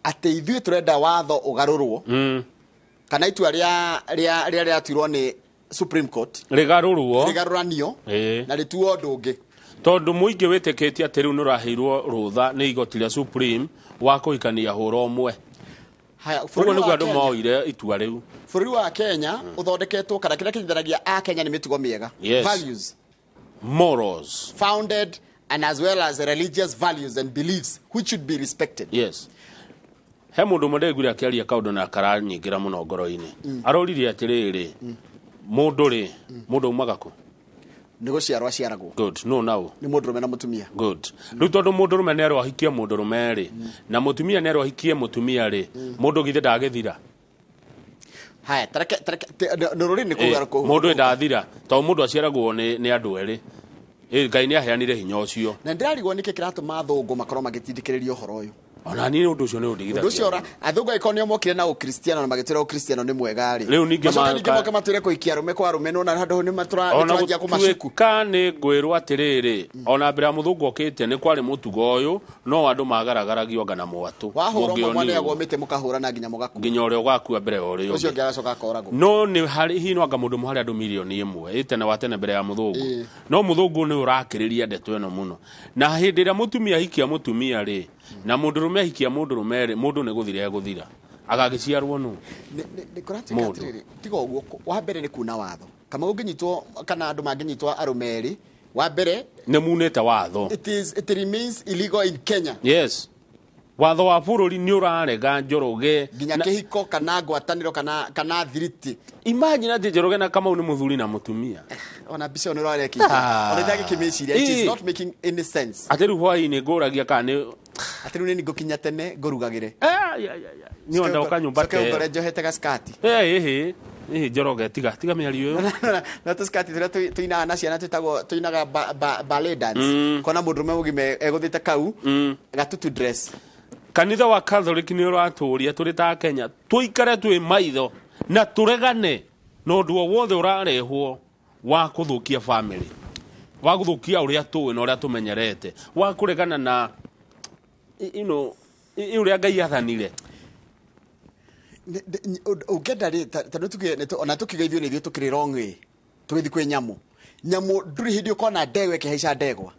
Atĩ ithuĩ tũrenda watho ũgarũrwo kana itua rĩa rĩatuirwo nĩ Supreme Court rĩgarũrwo. Rĩgarũranio na rĩtuo ũndũ ũngĩ. Tondũ mũingĩ wĩtĩkĩtie atĩ rĩu nĩ ũraheirwo rũtha nĩ igoti rĩa Supreme wa kũhikania hũra ũmwe. Haya, ũguo bũrũri nĩguo wa andũ Kenya, moire itua rĩu. Bũrũri wa Kenya ũthondeketwo kana kĩrĩa kĩnyitithanagia a Kenya nĩ mĩtugo mĩega. Values. Morals. Founded and as well as religious values and beliefs which should be respected. Yes, he mũndũ ũmwe ndĩguire akĩaria kaũndũ na karanyingĩra mũno ngoro-inĩ. Aroririe atĩrĩrĩ, mũndũ rĩ, mũndũ aumaga kũ? Nĩ gũciarwo aciaragwo. Good, no now Nĩ mũndũrũme na mũtumia. Good. Rĩu tondũ mũndũrũme nĩ erwo ahikie mũndũrũme rĩ, na mũtumia nĩ erwo ahikie mũtumia rĩ, mũndũ githĩ ndagĩthira? Haya, tareke nĩ rũrĩrĩ nĩ kuga Mũndũ ndathira tondũ mũndũ aciaragwo nĩ andũ erĩ. Ngai nĩ aheanire hinya ũcio. Na ndĩrarigwo nĩkĩ kĩratũma athũngũ makorwo magĩtindĩkĩrĩria ũhoro ũyũ. Ona niĩ ũndũ ũcio nĩ ũndũ ũcio ũndigithagia. Ora athũngũ angĩkorwo nĩo mokire na ũkristiano na magĩtwĩra ũkristiano nĩ mwega rĩ, Rĩu ningĩ macoke ningĩ moke matwĩre kũhikia arũme kwa arũme, nona handũ hau nĩ ona nĩtũranjia kũmacuku. Gũtuĩka nĩ ngwĩrwo atĩrĩrĩ, ona mbere ya mũthũngũ okĩte nĩ kwarĩ mũtugo ũyũ, no andũ magaragaragio anga na mwatũ. Wahũra ũmwe Mũngĩonirwo. mwaneagwo mĩtĩ, mũkahũrana nginya mũgakua. Nginya ũrĩa ũgakua mbere ya ũrĩa ũcio ũngĩ. Ũngĩ agacoka akoragwo. No nĩ harĩ hihi no anga mũndũ ũmwe harĩ andũ 1 million ĩ tene wa tene mbere ya mũthũngũ. No mũthũngũ nĩ ũrakĩrĩria ndeto ĩno mũno, na hĩndĩ ĩrĩa mũtumia ahikia mũtumia rĩ, na mũndũrũme ahikia mũndũrũme rĩ, mũndũ nĩ gũthira egũthira, agagĩciarwo nũ? Nĩ kũratuĩka Mũndũ. atĩrĩrĩ, tiga ũguo, wa mbere nĩ kuna watho kama ũngĩnyitwo kana andũ mangĩnyitwo arũme erĩ, wa mbere Nĩ munĩte watho. It remains illegal in Kenya. Yes, watho wa bũrũri nĩ ũrarega Njoroge nginya kĩhiko kana ngwatanĩro kana thiriti. Imagine atĩ Njoroge na Kamau nĩ mũthuri na mũtumia. Ona mbica ĩyo nĩ ũrarekia. Ah. Ona ndagĩkĩmĩciria, it is not making any sense. Atĩ rĩu hwaĩ-inĩ ngũragia kana nĩ Atĩ rĩu nĩ ngũkinya tene ngũrugagĩre. Nĩ ndoka nyũmba. Coke ũngore njohete gaskati. Ĩhĩ ĩhĩ, Njoroge, tiga tiga mĩario ĩyo. Na tũskati tũrĩa tũinaga na ciana twĩtagwo tũinaga ballet dance, kona mũndũrũme mũgima egũthĩte kau gatutu dress. Kanitha wa Catholic nĩ ũratũria tũrĩ ta Kenya tũikare twĩ maitho na tũregane na ũndũ o wothe ũrarehwo wa kũthũkia family, wa gũthũkia ũrĩa tũĩ na ũrĩa tũmenyerete, wa kũregana na ũrĩa Ngai athanire. Ũngĩenda rĩ, tondũ tuge ona tũkiuga ithuĩ nĩ ithuĩ tũkĩrĩ wrong ĩ, tũgĩthiĩ kwĩ nyamũ, nyamũ ndũrĩ hĩndĩ ũkona ndegwa ĩkĩhaica ndegwa,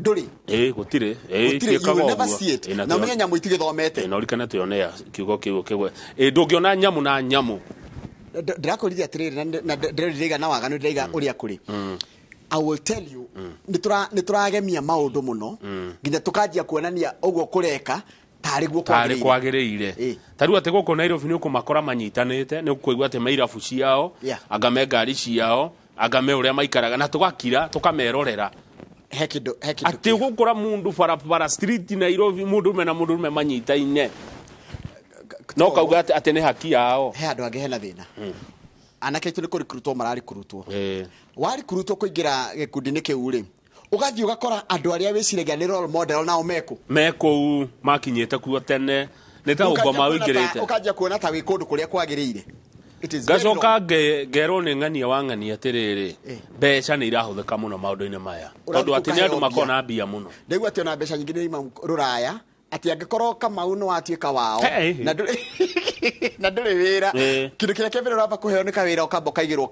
ndũrĩ. Ĩ gũtirĩ ĩ. Gũtirĩ, you itiĩkaga will never ũguo. see it. Ĩ, na Na ũmenye nyamũ itigĩthomete. Ĩ, na ũrikane tuyonea kiugo kĩu kĩgwe ĩ, ndũngĩona nyamũ na nyamũ. Ndĩrakũririe atĩrĩrĩ, na ndĩraiga na waganu, ndĩraiga ũrĩa kũrĩ. I will tell you, nĩ tũragemia maũndũ mũno nginya tũkanjia kuonania ũguo kũreka tarĩ guo tarĩ kwagĩrĩire. Kwagĩrĩire. Ta rĩu atĩ gũkũ Nairobi nĩ ũkũmakora manyitanĩte, nĩ ũkũigua atĩ me irabu ciao, anga me ngari ciao, anga me ũrĩa maikaraga, na tũgakira tũkamerorera. He kĩndũ Atĩ ũgũkora mũndũ barabara street Nairobi, mũndũrũme na mũndũrũme manyitaine, no kauga atĩ nĩ haki yao. He handũ hangĩ hena thĩna. Anake aitũ nĩ kũrikurutwo mararikurutwo. Warikurutwo kũingĩra gĩkundi-inĩ kĩu rĩ, ũgathiĩ ũgakora andũ arĩa wĩciragia nĩ role model nao mekũ. Me kũu makinyĩte kuo tene, nĩ ta ũngoma ũingĩrĩte. Ũkanjia kuona ta wĩ kũndũ kũrĩa kwagĩrĩire. It is very Ngacoka wrong. ngerwo nĩ ng'ania wa ng'ania atĩrĩrĩ, mbeca nĩ irahũthĩka mũno maũndũ-inĩ maya, Ũrathiĩ tondũ atĩ nĩ andũ ũkaheo makoragwo mbia. na mbia mũno. Ndaigua atĩ ona mbeca nyingĩ nĩ ima rũraya, atĩ angĩkorwo Kamau nĩ watuĩka wao Hey. na ndũrĩ wĩra, kĩndũ kĩrĩa kĩa mbere ũramba kũheo nĩ kawĩra, ũkamba ũkaigĩrwo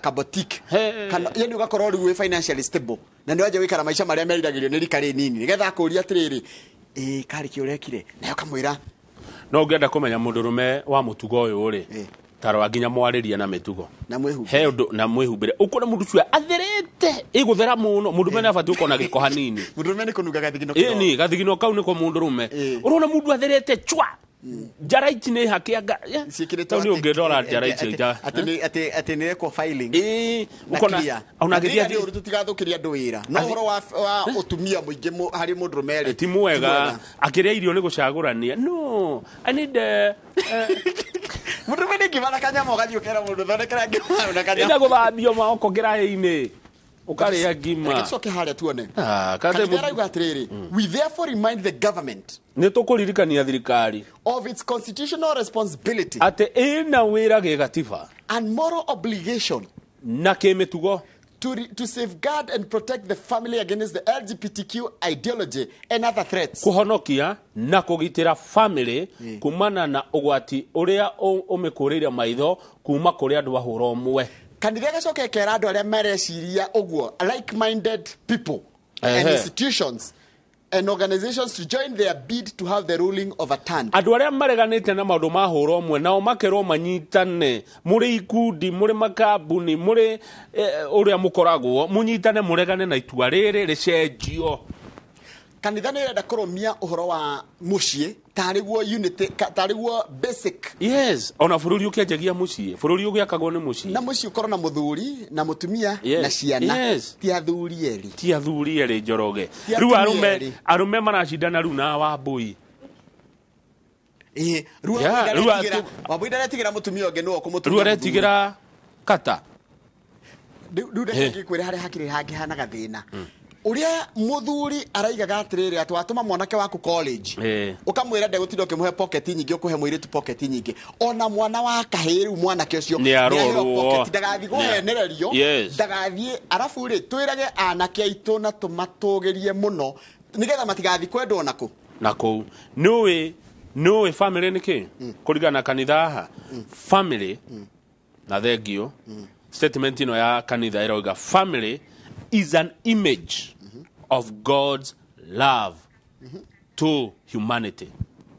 ka boutique. Kana yani ũgakorwo rĩu wĩ financially stable na nĩ wanjia gũikara maica marĩa meriragĩrio nĩ rika rĩnini, nĩgetha akũria atĩrĩrĩ, ĩ karĩ kĩ ũrekire, nawe ũkamwĩra. No ũngĩenda kũmenya mũndũrũme wa mũtugo ũyũ rĩ, tarora nginya mwarĩrie na mĩtugo. Na mwĩhumbĩre. He ũndũ na mwĩhumbĩre, ũkona mũndũ ũcio atherete ĩgũthera mũno. Mũndũrũme nĩ abatiĩ gũkorwo na gĩko hanini. Mũndũrũme nĩ kũnunga gathigino kĩdogo. Ĩni gathigino kau nĩko mũndũrũme. Ũrona mũndũ atherete chwa, njara ici nĩ hake anga ciĩkĩrĩtwo Tau nĩ ũngĩndora njara icio atĩ nĩ rekwo filing na ũkona clear. Ona Na agĩthiĩ ndĩrĩ ũru, tũtigathũkĩria andũ wĩra, no ũhoro wa ũtumia mũingĩ harĩ mũndũrũme rĩ, ti mwega. Akĩrĩa irio nĩ gũcagũrania, no I need Mũndũrũme nĩ ngima na kanyama, ũgathiĩ ũkera mũndũ, thondekera ngima na kanyama. Ĩna gũthambio moko kĩraĩ-inĩ ũkarĩa ngima. Reke tũcoke harĩa tuone. Ah, kate Kanitha arauga atĩrĩrĩ, we therefore remind the government Nĩ tũkũririkania thirikari of its constitutional responsibility atĩ ĩna wĩra gĩgatiba and moral obligation na kĩmĩtugo. To safeguard and protect the family against the LGBTQ ideology and other threats. Kũhonokia na kũgitĩra family kumana na ũgwati ũrĩa ũmĩkũrĩire maitho kuma kũrĩ andũ a hũra ũmwe. Kanitha ĩgacoka ĩkera andũ arĩa mareciria ũguo, like minded people and institutions and organizations, to join their bid to have the ruling overturned. Andũ arĩa mareganĩte na maũndũ ma hũra ũmwe nao makerwo manyitane, mũrĩ ikundi, mũrĩ makambuni, mũrĩ ũrĩa mũkoragwo, mũnyitane mũregane na itua rĩrĩ rĩcenjio. Kanitha nĩ ĩrenda kũrũmia ũhoro wa mũciĩ tarĩ guo unity, tarĩ guo basic. Yes, ona bũrũri ũkĩanjagia mũciĩ, bũrũri ũgĩakagwo nĩ mũciĩ. Na mũciĩ ũkorwo na mũthuri na mũtumia na ciana, ti athuri erĩ. Ti athuri erĩ, Njoroge. Ti Rĩu atumia arũme erĩ. Arũme maracindana rĩu na Wambui. Ĩĩ, rĩu Yeah, Wambui rĩu Wambui ndaretigĩra mũtumia ũngĩ nĩwe ũkũmũtumia Rĩu mũthuri. aretigĩra kata. Rĩu reke ngĩkwĩre harĩa hakĩrĩ hangĩhana gathĩna ũrĩa mũthuri araigaga atĩrĩrĩ, atĩ watũma mwanake waku college, ũkamwĩra ndegũtinda ũkĩmũhe pocket nyingĩ, ũkũhe mũirĩtu pocket nyingĩ, ona mwana wa kahĩĩ rĩu mwanake ũcio Nĩ arorwo. nĩaheo pocket, ndagathiĩ kũhenererio, ndagathiĩ. Arabu rĩ, twĩrage anake aitũ na tũmatũgĩrie mũno nĩgetha matigathiĩ kwendwo nakũ. Na kũu nĩũĩ nĩũĩ family nĩ kĩ kũringana na kanitha haha, family na thengio statement ĩno ya kanitha ĩrauga family is an image of God's love to humanity.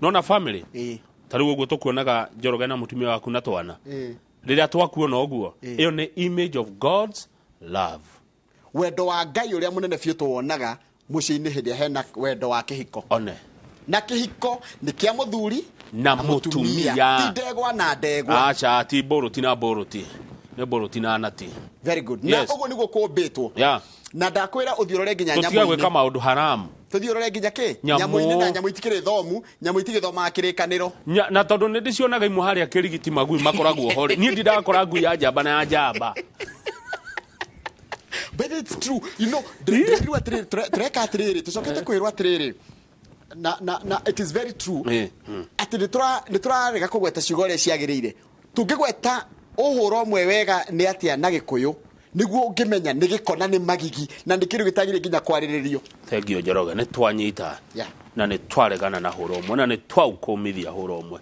Nona family ta rĩu ũguo tũkuonaga Njoroge na mũtumia waku na twana, rĩrĩa twakuona ũguo, ĩyo nĩ image of God's love. Wendo wa Ngai ũrĩa mũnene biũ tũwonaga mũciĩ-inĩ hĩndĩ ĩrĩa hena wendo wa kĩhiko. One. Na kĩhiko nĩ kĩa mũthuri na mũtumia. Ti ndegwa na ndegwa. Aca, ti mbũrũti na mbũrũti, nĩ mbũrũti na nati. Very good. Na ũguo nĩguo kũmbĩtwo. Na ndakwĩra ũthiĩ ũrore nginya Tũtiga gwĩka nyamũ-inĩ. Maũndũ haramu. Tũthiĩ ũrore nginya kĩ? Nyamũ. Nyamũ-inĩ, na nyamũ itikĩrĩ thomu, nyamũ itigĩthomaga kĩrĩkanĩro. Na tondũ nĩ ndĩcionaga imwe harĩa kĩrigiti, magui makoragwo ho rĩ, niĩ ndindakora ngui ya njamba na ya njamba. But it's true, ndĩrirwo atĩrĩrĩ, tũreka atĩrĩrĩ, tũcokete kwĩrwo atĩrĩrĩ, na it is very true atĩ nĩ tũrarega kũgweta ciugo ũrĩa ciagĩrĩire. Tũngĩgweta ũhũro ũmwe wega nĩ atĩa na Gĩkũyũ nĩguo ũngĩmenya nĩ gĩko na nĩ magigi na nĩ kĩndũ gĩtagĩrĩire nginya kwarĩrĩrio? Thengio, Njoroge, nĩ twanyita na nĩ twaregana na hũra ũmwe na nĩ twaukũmithia hũra ũmwe.